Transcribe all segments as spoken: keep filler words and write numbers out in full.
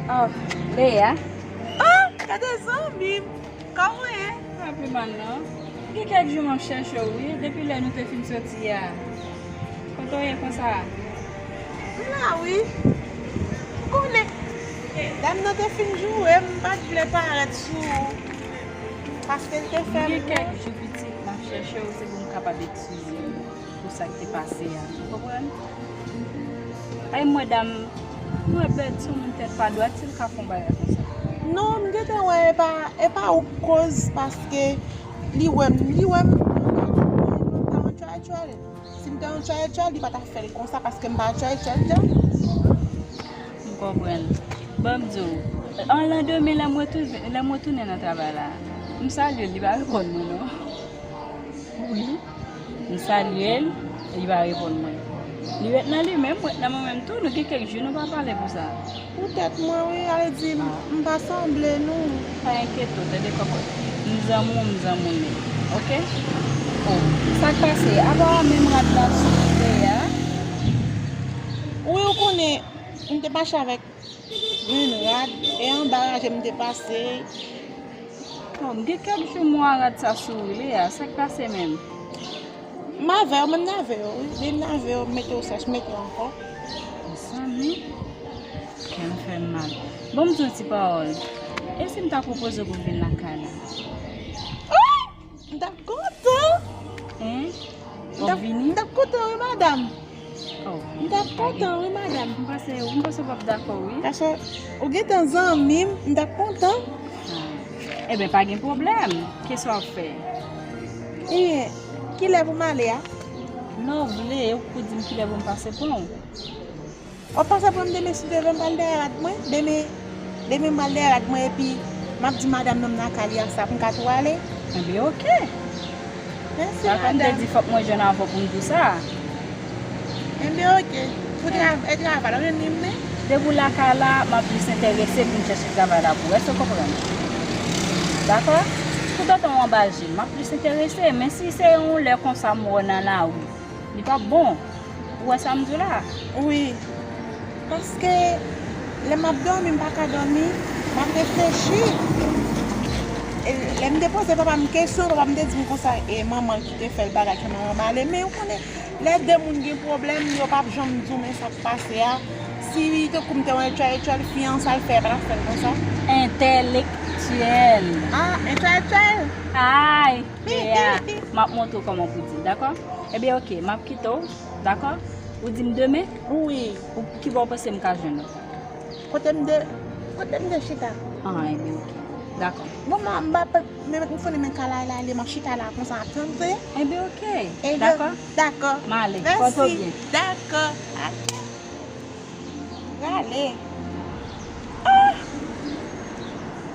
Oh, Lea. Oh, gade zanmi m. Kòman w ye? Pa pi mal non. Gen kèk jou m ap chèche w wi, depi lè nou te fin soti a. Kote w ye konsa? M la wi. Ou konnen, dam nan te fin joure m, m pa t vle parèt sou ou. Paske l te fè m... Gen kèk jou pitit m ap chèche w, se pou m kapab eskize w pou sa k te pase a. Ou konprann? Ay, mwen dam, mwen bèt sou moun tèt pa dwat, si l ka fè yon bagay konsa. Non, m gentan wè e pa, e pa ou k koz, paske li wè m, li wè m, mwen pa yon tchwaytchway. Si m te yon tchwaytchway, li pa t ap fè l konsa, paske m pa tchwaytchway dam. M konprann. Ban m di w, an landemen, lè m retounen, lè m retounen nan travay la, m salye l, li pa reponn mwen non. Wi. M salye l, li pa reponn mwen. Li ret nan li menm, m ret nan mwen menm tou, nou gen kèk jou nou pa pale pou sa. Poutèt mwen wi, ale di m, m pa sanble nou. Pa enkyete w, tande kòkòt. M zanmi w, m zanmi w nèt, oke? Oh, sa k pase? Apa menm rad la sou kote a? Wi, ou konnen, m te mache avèk grenn rad, e anba raje m te pase. Bon, gen kèk jou m wè rad sa sou ou, Lea, sa k pase menm? M avè w, men m n avè w wi. Depi m n avè w, m mete w sèch, m mete w ankò. Mezanmi, kè m fè m mal. Bon, m di w ti pawòl. E si m ta pwopoze w pou m vin lakay la? Oh! M t ap kontan. Hein? W ap vini? M t ap kontan wi, madanm. Oh, m t ap kontan wi, madanm. M panse, m panse w p ap dakò wi. Paske ou gentan zanmi m, m t ap kontan. Ah. Enben, pa gen pwoblèm. Kisa w ap fè? E kilè pou m ale a? Lè w vle, ou pou di m kilè pou m pase pran w. W ap pase pran m demen si Dye vle, m pral dèyè rad mwen. Demen, demen m pral dèyè rad mwen epi m ap di madanm nan m nan Kali a sa pou m ka tou ale. Enben, oke. Mèsi, madanm. Dakò, m te di fòk mwen jwenn avè w pou m di w sa. Enben, oke. Pou tra-, e travay la, w jwenn li menm? Depi w lakay la, m ap plis enterese pou m chèche travay la pou ou. Èske w konprann? Dakò? Toutotan w anba je m, m ap plis enterese. Men si se yon lè konsa m wè w nan lari, li p ap bon. Ou wè sa m di w la? Wi. Paske lè m ap dòmi, m pa ka dòmi, m ap reflechi. E lè m te poze papa m kesyon, papa m te di m konsa, e manman l ki te fè l bagay ke manman m ale. Men ou konnen, lè de moun gen pwoblèm, yo p ap janm di w men sa k pase a. Si tankou m te yon entèlektyèl, fi an sa l fè, pa t ap fè l konsa. Entèlektyèl. Ah, entèlektyèl? Ay, Lea, m ap montre w kòman pou di, dakò? Ebyen, oke, m ap kite w, dakò? Ou di m demen? Wi. Ou, ki bò w panse m ka jwenn ou? Kote m de, kote m de chita? Ah, ebyen, oke. Dakò. Bon, m, m pa, men m konnen men kalay la ale, m ap chita la konsa, ap tande. Ebyen, oke. Dakò? Dakò. M ale. Pòte w byen. Dakò. Prale. Ah!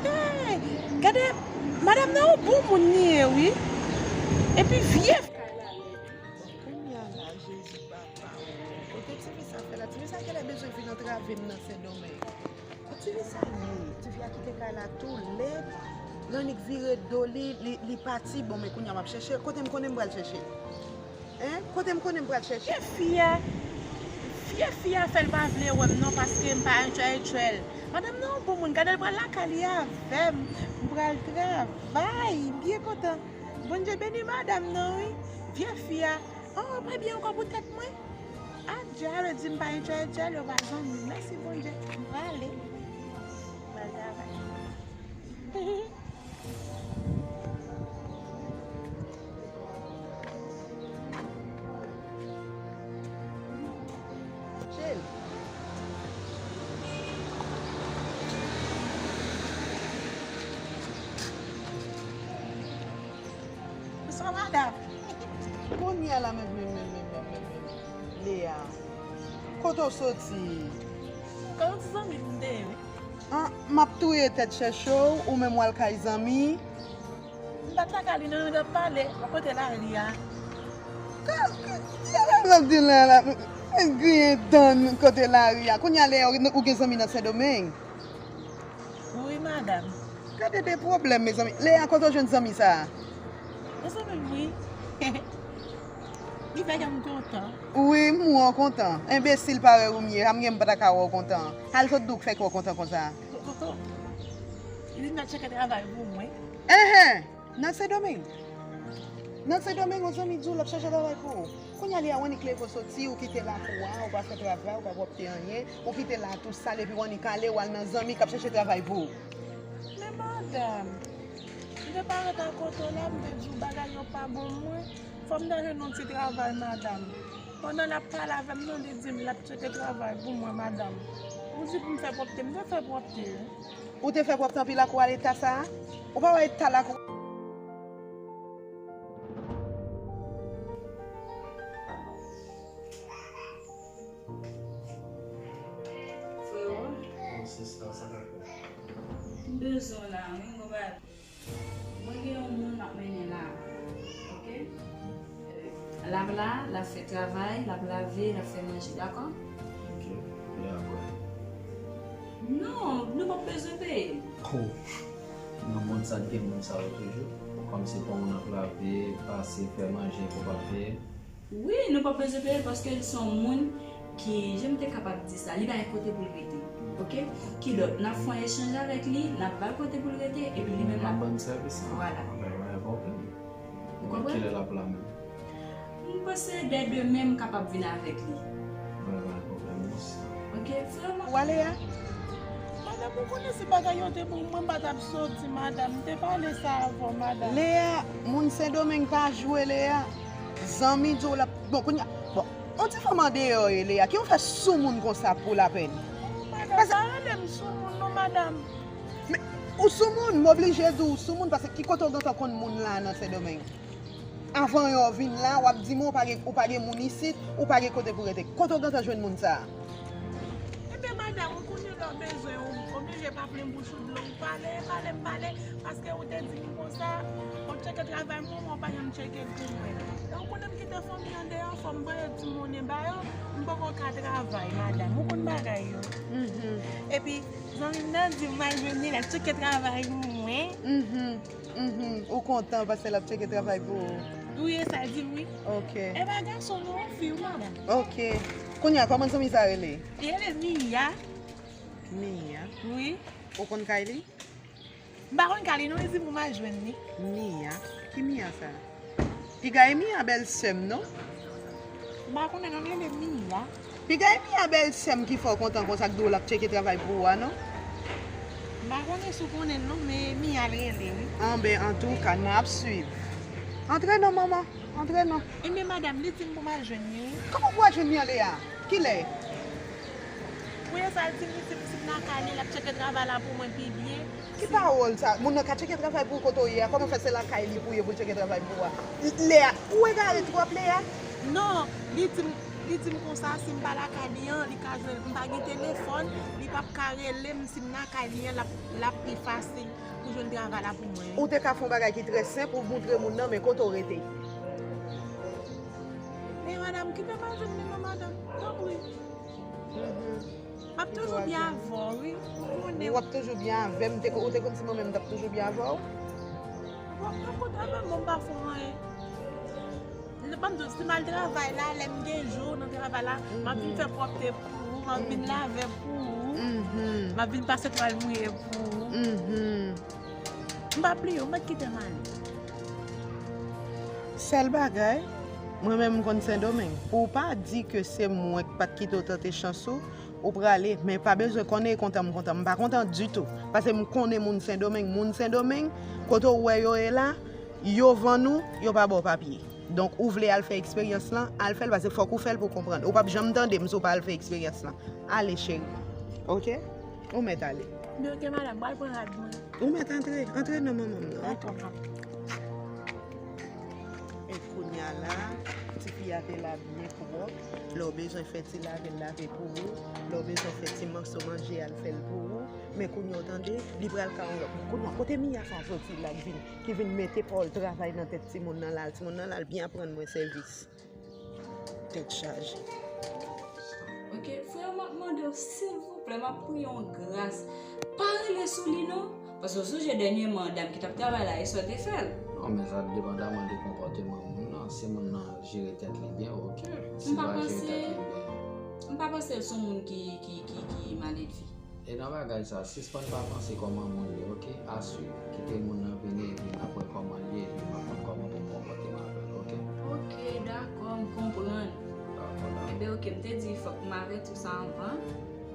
Hey! Gade, madanm nan yon bon moun li ye, wi. Epi vye. Kounye a la, Jezi papa, o. Kote tifi sa fè la? Tifi sa genlè bezwen vin antrave m nan Sendomeng. Kote tifi sa ye? Tifi a kite kay la tou lèd. L annik vire do li, li, li pati. Bon, men kounye a m ap chèche. Kote m konnen m pral chèche? Hein? Kote m konnen m pral chèche? Vye fi a, vye fi a fè l pa vle wè m non, paske m pa entèlektyèl. Madanm nan yon bon moun, gade l pral lakay li avè m. M pral travay, m byen kontan. Bondye beni madanm nan wi. Vye fi a, oh, pa byen ankò pou tèt mwen. Adje, ale di m pa entèlektyèl, yo pa zanmi. Mèsi Bondye, m prale. M pral travay. Cheri. Bonswa, madanm. Kounye a la menm, menm, menm, Lea. Kote w soti? Kòm ti zanmi m te ye, wi. Ah, m ap touye tèt chèche w, ou menm w al kay zanmi. M pa t lakay li non, nou t ap pale bò kote lari a. Ka, ka, sa w ap di la, la, griyen dan kote lari a. Kounye a, Lea, ou gen zanmi nan Sendomeng? Wi, madanm. Gade de pwoblèm, mezanmi. Lea, kote w jwenn zanmi sa a? Yon zanmi m, wi. Ki fè ke m kontan. Wi, m wè w kontan. Enbesil parèy ou m ye, sa m gen m pa ta ka wè w kontan. Al sot di w k fè kè w kontan konsa. Toto, li nan tcheke travay pou mwen. Enhen! Nan Sendomeng. Nan Sendomeng, yon zanmi di w l ap chache travay pou ou. Kounye a li a w annik leve w soti, ou kite lakou a, ou pa fè travay, ou pa pwòpte anyen, ou kite la tou sal epi w annik ale, w al nan zanmi k ap chache travay pou ou. Men madanm, m te parèt akote w la, m te di w bagay yo pa bon mwen, fò m ta jwenn yon ti travay madanm. Pandan l ap pale avè m nan, li di m l ap tcheke travay pou mwen madanm. Ou di pou m fè pwòpte, m te fè pwòpte wi. Ou te fè pwòpte anpil lakou a leta sa a? Ou pa wè eta lakou? Frero, m bezwen w la wi, m gon bagay. Mwen gen yon moun m ap mennen la, oke? L ap la, l ap fè travay, l ap lave, l ap fè manje, dakò? Ok, e apre? Non, nou p ap bezwen peye. Oh, nan mond sa t gen moun sa yo toujou. Kòmsi pou moun ap lave, pase, fè manje, pou pa peye. Wi, nou p ap bezwen peye l paske l se yon moun ki, jan m te kapab di sa, li pa gen kote pou l rete. Oke? Kidonk, n ap fè yon echanj avèk li, n ap ba l kote pou l rete, epi li menm l ap ban n sèvis lan. Vwala. Mwen, mwen, pwoblèm. Ou konprann? Kilè l ap la menm? M panse dè demen m kapab vin avèk li. Mwen, mwen, pwoblèm, non. Oke, frè mwen. Ou ale a? Madanm, ou konnen si bagay yo te bon, mwen pa t ap soti, madanm. M te pale sa avè w, madanm. Lea, moun Sendomeng pa jwe, Lea. Zanmi di w l ap, bon, kounye a, bon, on ti fanm andeyò ye, Lea. Ki w fè sou moun konsa pou lapèn? Oh, madanm, pa rele m sou moun, non, madanm. Men, ou sou moun, m oblije di w sou moun, paske ki kote w gentan konn moun la nan Sendomeng? Avan yo vin la, w ap di mwen ou pa gen, ou pa gen moun isit, ou pa gen kote pou rete. Kote w gentan jwenn moun sa a? Ebyen, madanm, ou konnen lè w bezwen, ou oblije pa plen bouch ou dlo, ou pale, pale, m pale, paske ou te di m konsa, w ap tcheke travay pou mwen, ou pa janm tcheke pou mwen. E ou konnen m kite fanmi an deyò, fò m voye ti monnen ba yo, m poko ka travay, madanm. Ou konn bagay yo. Mhm. Epi, zanmi m nan di m m al jwenn li, l ap tcheke travay pou mwen. Mhm. Mhm, ou kontan paske l ap tcheke travay pou ou. Wi, e sa l di m, wi. Ok. E pa gason non, fi, wi, madanm. Ok. Kounye a, kòman zanmi sa rele? Li rele Mia. Mia? Wi. Ou konn kay li? M pa konn kay li non, li di m pou m al jwenn li. Mia? Ki Mia sa? Piga e Mia bèl sè m, non? M pa konnen non, li rele Mia. Piga e Mia bèl sè m ki fè w kontan konsa k di w l ap tcheke travay pou ou a, non? M pa konnen si w konnen l non, men Mia l rele, wi. Anben, antouka, n ap swiv. Antre non, manman, antre non. Ebyen, madanm, li di m pou m al jwenn li, wi. Kòman pou w al jwenn li an Lea? Kilè? Wi, e sa l di m, li di m si m lakay li, l ap tcheke travay la pou mwen pi byen. Ki pawòl sa? Moun nan ka tcheke travay pou ou kote w ye a? Kòman fè se lakay li pou w ye pou l tcheke travay pou ou a? Lea, ou egare twòp, Lea. Non, li di m, li di m konsa, si m pa lakay li an, li ka jwenn, m pa gen telefòn, li p ap ka rele m, si m lakay li an, l ap, l ap pi fasil pou jwenn travay la pou mwen. Ou te ka fè yon bagay ki trè senp, ou moutre moun nan, men kote w rete. Men madanm, kite m al jwenn li non, madanm, tanpri. Mhm. M ap toujou byen avè w, wi. Ou konnen. W ap toujou byen avè m. Te ko-, ou te konn si mwen menm m t ap toujou byen avè w? W ap, w ap kontan avè m, bon, m pa fè w anyen. Ban m di w, si m al travay la, lè m gen jou nan travay la, m ap vin fè pwòpte pou ou, m ap vin lave pou ou, mhm, m ap vin pase twal mouye pou ou. Mhm. M p ap bliye w, m p ap kite m ale. Sèl bagay, mwen menm m konn Sendomeng. Pou w pa di ke se mwen k pa t kite w tante chans ou, ou prale, men pa bezwen konnen e kontan m kontan. M pa kontan ditou. Paske m konnen moun Sendomeng. Moun Sendomeng, kote w wè yo ye la, yo vann ou, yo pa ba w papye. Donk, ou vle al fè eksperyans lan, al fè l, paske fòk ou fè l pou w konprann. Ou p ap janm tande m si w pa al fè eksperyans lan. Ale, cheri. Oke? Ou mèt ale. Men oke, madanm, m pral pran rad mwen. Ou mèt antre. Antre non, manman m nan. Dakò, madanm. E kounye a la, tifi a te la byen pwòp. Lè w bezwen fè ti lave, l lave pou ou. Lè w bezwen fè ti mòso manje a, l fè l pou ou. Men kounye a, w tande, li pral ka yon lòt. Kounye a, kote Mia sa soti la k vin, ki vin mete pawòl travay nan tèt timoun nan la? Timoun nan la, l byen ap rann mwen sèvis. Tèt chaje. Oke, frè, m ap mande w, silvouplè, m ap priye w yon gras. Pa rele sou li non. Paske w sonje dènyèman, dam ki t ap travay la, e sa w te fè l. Non, men sa depandaman de konpòteman moun nan. Si moun nan jere tèt li byen, oke. Si M l pa pa jere panse- tèt li byen. M pa panse l se yon moun ki, ki, ki, ki maledve. E nan bagay sa, sispann pa panse kòman moun ye, oke? Aswiv. Kite moun nan vini epi n ap wè kòman l ye epi m ap konn kòman pou m konpòte m avè l, oke? Ok, dakò, m konprann. Dakò, dakò. Ebyen, ok, m te di fòk m avèti w sa anvan.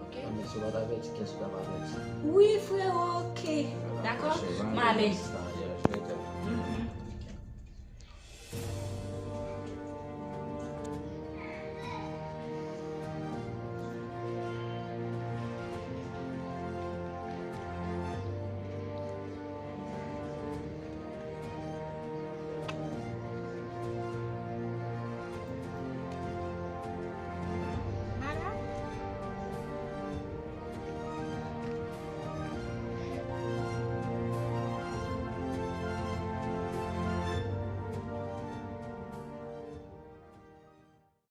Ok? Mwen, si w pa t avèti, kiyès ou t ap avèti? Wi, frero, ok. Dakò? M ale. Sa, yeah, je vais te-